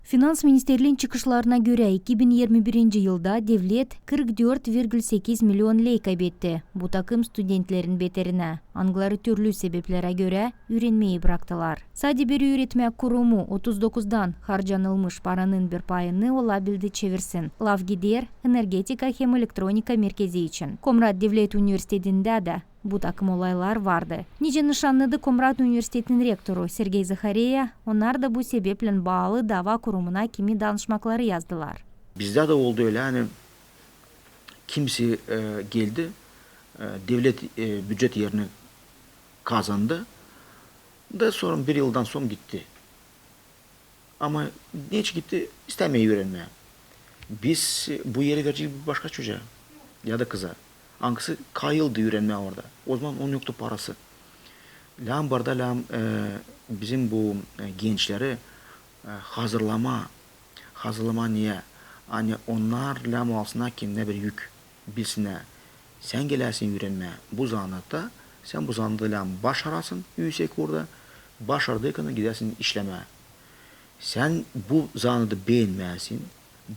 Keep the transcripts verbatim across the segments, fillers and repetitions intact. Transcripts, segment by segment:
Finans ministerliin çıkışlarına görä, iki bin irmi birinci yılda devlet kırk dört virgül sekiz million ley kaybetti bu takım studentlerin beterinä, angıları türlü sebeplerä görä üürenmeyi braktılar. Sade bir üüretmä kurumu otuz dokuzdan harcanılmış paranın bir payını olabildi çevirsin. Laf gider energetika hem elektronika merkezi için. Komrat devlet universitetindä dä bu takım olaylar vardı. Nicä nışannadı Komrat universitetinin rektoru Sergey Zahareya, onnar da bu sebeplän baalı dava kurumunna kimi danışmakları yazdılar. Bizdä dä oldu ölä, ani kimisi, e, geldi, e, devlet, e, bücet erini kazandı da sora bir yıldan sora gitti. Ama neçin gitti? İstämeer üürenmää. Biz bu eri verecez bir başka çocaa ya da kıza, angısı kayıldı üürenmää orada. Ozaman onun yoktu parası. Lääzım burada, lääzım, e, bizim bu, e, gençleri, e, hazırlamaa. Hazırlamaa neyä? Ani onnar lääzım alsınnar kendinä bir yük, bilsinnär. Sän geläsin üürenmää bu zanaatta, sän bu zanaatta lääzım başarasın üüsek orada, başardıykanı gidäsin işlemää. Sän bu zanaatı beenmäsin,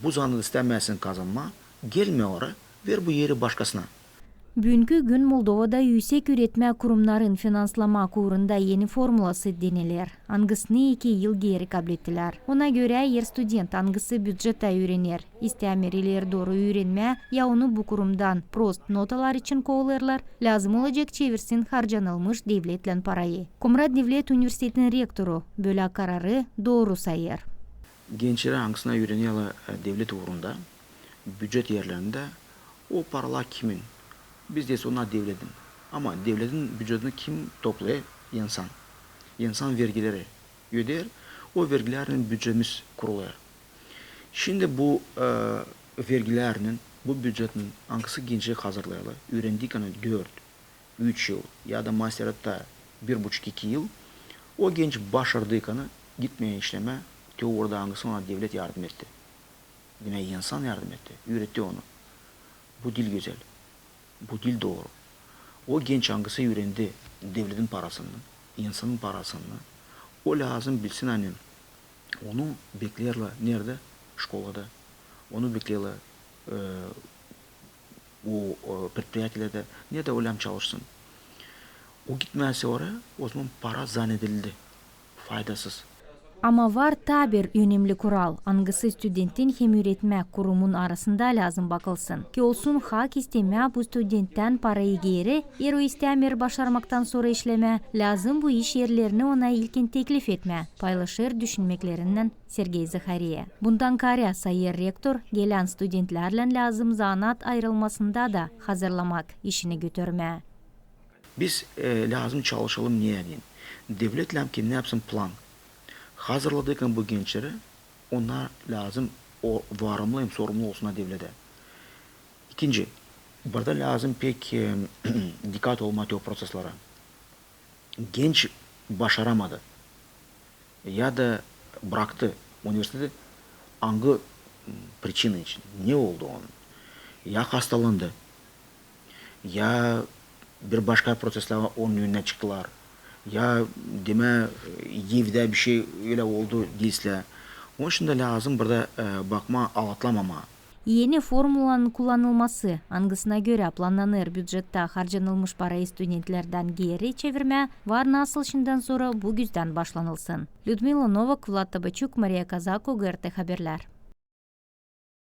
bu zanaatı istämäsin kazanmaa, gelmä ora, ver bu eri başkasına. Büünkü gün Moldovada üüsek üüretmä kurumnarın finanslamak uurunda eni formulası deneler, angısını iki yıl geeri kablettilär. Ona görä, er student, angısı bücetä üürener, istämeer ileri dooru üürenmää ya onu bu kurumdan prost notalar için kovulerlar, lääzım olacek çevirsin harcanılmış devletlän parayı. Komrat devlet universitetinin rektoru bölä kararı dooru sayêr. Gençleri, angısına üürenerlär, e, devlet uurunda, bücet erlerindä, o paralar kimin? Biz deeriz, onnar devletin. Ama devletin bücetini kim toplêêr? İnsan. İnsan vergileri ödeer, o vergilerlän bücetimiz kurulêr. Şindi bu, e, vergilerlän, bu bücetinin, angısı gençleri hazırlêêrlar, üürendiykanı dört, üç yıl ya da masterata bir buçuk, iki yıl, o genç başardıykanı gitmeer işlemää te orada, angısı ona devlet yardım etti. Demäk, insan yardım etti, üüretti onu. Bu diil gözäl. Bu diil dooru. O genç, angısı üürendi devletin parasını, insanın parasını, o lääzım bilsin, ani onu bekleerlär neredä? Şkolada. Onu bekleerlär, e, o, e, предприятиелердä, neredä o lääzım çalışsın. O gitmärse oraya, ozaman para zanaat edildi faydasız. Ama var taa bir önemli kural, angısı studentin hem üüretmä kurumun arasında lääzım bakılsın. Ki olsun hak istemää bu studenttän parayı geeri, er o istämeer başarmaktan sora işlemää, lääzım bu iş erlerini ona ilkin teklif etmää, paylaşêr düşünmeklerinnän Sergey Zahareya. Bundan kaarä, sayêr rektor, gelän studentlärlän lääzım zanaat ayırılmasında da hazırlamak işini götürmää. Biz, e, lääzım çalışalım, neyin? Devlet lääzım kendinä yapsın plan. Hazırladıykan bu gençleri, onnar lääzım o, varımlı hem sorumlu olsunnar devletä. İkinci, burada lääzım pek, e, dikkat olmaa te o proţeslerä. Genç başaramadı ya da braktı universiteti, angı, m, причина için, ne oldu onun? Ya hastalandı, ya bir başka proţeslär onun önünä çıktılar, ya, demää, evdä bişey ölä oldu diislää. Onun için dä lääzım burada, e, bakmaa, aldatlamamaa. Eni formulanın kullanılması, angısına görä plannanêr bücettä harcanılmış parayı studentlerdän geeri çevirmää, var nasıl şindän sora bu güzdän başlanılsın. Lüdmila Novak, Vlad Tabaçuk, Mariya Kazako, GRT Haberlär.